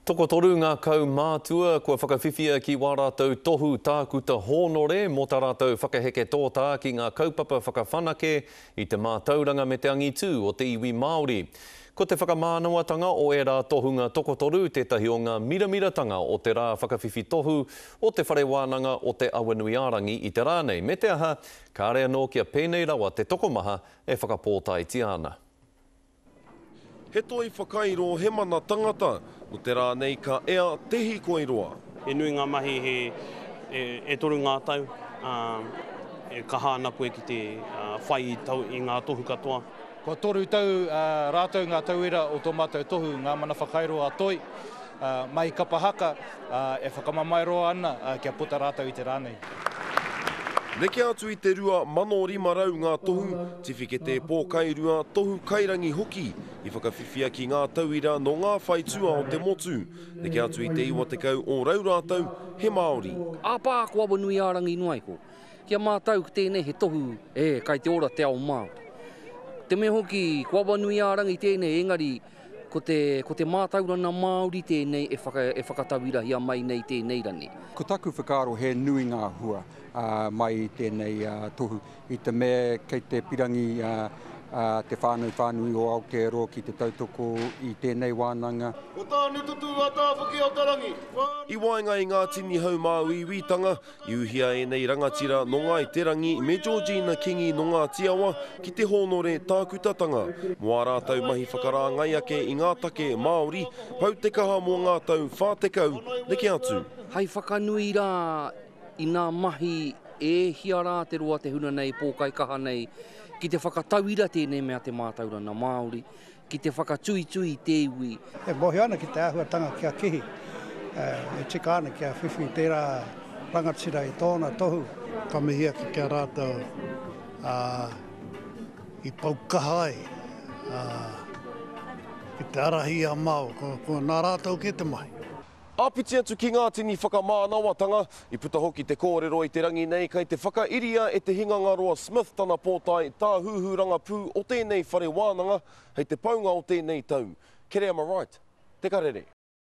Tokotoru ngā kaumātua kua whakawhiwhia ki wā rātou tohu tākuta hōnore mō tā rātou whakaheke tōtā ki ngā kaupapa whakawhanake i te mātauranga me te angitū o te iwi Māori. Ko te whakamānawatanga o ērā tohunga tokotoru tētahi o ngā miramiratanga o te rā whakawhiwhi tohu o Te Whare Wānanga o Te Awanuiārangi i te rā nei, me te aha, kāre anō kia pēnei rawa te tokomaha e whakapōtaetia ana. He toi whakairo, he mana tangata, no te rā nei ka ea te hīkoi roa. He nui ngā mahi he e toru ngā tau, ā, e kaha ana koe ki te whai i ngā tohu katoa. Kua toru tau rātou ngā tauira o tō mātou tohu, Ngā Mana Whakairo a Toi, mahi kapa haka, e whakamamae roa ana kia puta rātou i te rā nei. Neke atu i te 2,500 ngā tohu, tiwhikete pōkairua, tohu kairangi hoki i whakawhiwhia ki ngā tauira nō ngā whaitua o te motu. Neke atu i te 90 ōrau rātou he Māori. Āpā ko Awanuiārangi noa iho. Ki a mātou ko tēnei he tohu e kai te ora te ao Māori. Te mea hoki ko Awanuiārangi tēnei engari Ko te, ko te mātauranga Māori tēnei e whaka, e whakatauirahia mai nei tēnei rangi. Ko taku whakaaro he nui ngā hua mai i tēnei tohu i te mea kei te pirangi te whānau whānui o Aotearoa ki te tautoko i tēnei wānanga. Ko Tāne-tutu a Tāwhaki-o-te-rangi. I waenga i ngā tini haumāuiuitanga, I uhia ēnei rangatira nō Ngāi Te Rangi me Georgina Kingi nō Ngāti Awa ki te hōnore tākutatanga mō ā rātou mahi whakarāngai ake i ngā take Māori, pau te kaha mō ngā tau 40 neke atu. Hai whakanui rā i nā mahi e hia rā te roa te huna nei pōkaikaha nei ki te whakatauira tēnei mea te mātauranga Māori, ki te whakatuitui i te iwi. E mōhio ana ki te āhuatanga kia kihi, e tika ana kia whiwhi tērā rangatira i tōna tohu. Ka mihi atu ki a rātou i pau kaha ai ki te ārahi i a māua, ko nā rātou kē te mahi. Āpiti atu ki ngā tini whakamānawatanga, i puta hoki te kōrero i te rangi nei kei te whakairia e Te Hingangaroa Smith tana pōtae tāhuhu rangapū o tēnei whare wānanga hei te paunga o tēnei tau. Kereama Wright, Te Karere.